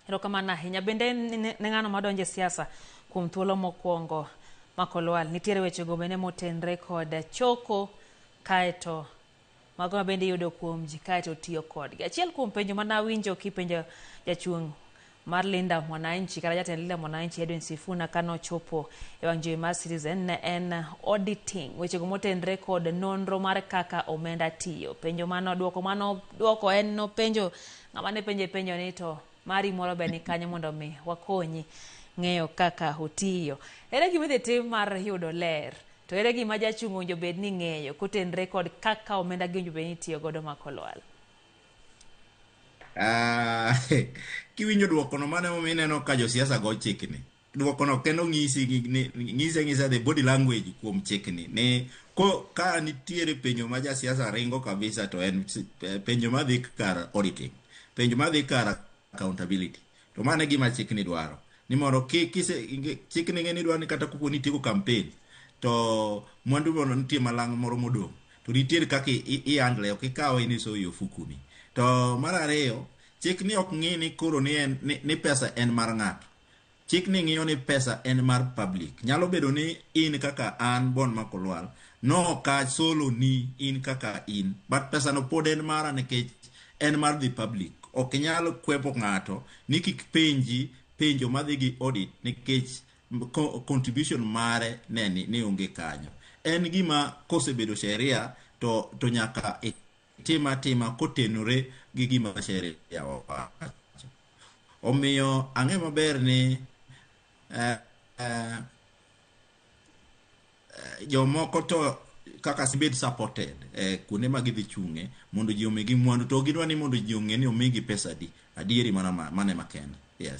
Erokamano ahinya. Bende ne ng'ano madonjo e siasa kuom thuolo mokwongo Makolwal, nitiere wechego bende motenre kod choko kaeto mago ma bende iyudo kuom ji kaeto tiyo kodgi. Achiel kuom penjo mane awinjo kipenjo jachung' mar Linda Mwananchi kata jatend Linda Mwananchi Edwin Sifuna kane ochopo e wang' jowi mar Citizen ne en auditing, wechego motenre kod nonro mar kaka omenda tiyo. Penjo mane duoko mane oduoko en nopenjo ng'ama ne penje penjo ni to mari moro be ni kanyo mondo mi wakonyi ng'eyo kaka otiyo. Ere gima idhi tim mar yudo ler? To ere gima jachung' owinjo bed ni ng'eyo kotenre kod kaka omenda gi owinjo bed ni itiyo godo Makolwal? Ah, kiwinjo duokono mano emomiyo ineno ka josiasa go chikni. Duokono kendo ng'isi ng'isi ang'isa the body language kuom chikni ni ko ka nitiere penjo ma jasiasa ringo kabisa to en penjo madhi kar auditing, penjo madhi kar accountability. To mano e gima chikni dwaro. Ni mondo kise chikni ng'e ni dwaro ni kata kopo ni itieko campaign to mwandu mondo nitie malang' moro modong' to nitiere kaka i handle ok ikawe ni isoyo e ofukuni. To mar ariyo, chikni ok ng'i ni koro ni en ni pesa en mar ng'ato. Chikni ng'iyo ni pesa en mar public. Nyalo bedo ni in kaka an Bon Makolwal no ka solo ni in kaka in but pesa no pod en mara nikech en mar the public. Ok inyal kwepo ng'ato ni kik penji penjo madhi gi audit nikech contribution mare ne ni onge kanyo. En gima kosebedo sheria to nyaka itim atima kotenore gi gima sheria owacho. Omiyo ang'e maber ni jomoko to kaka sibed supported kuonde ma gidhi chung'e mondo ji omigi mwandu to gidwa ni mondo ji ong'e ni omigi pesa adi. Adieri mana mane makende. Yes.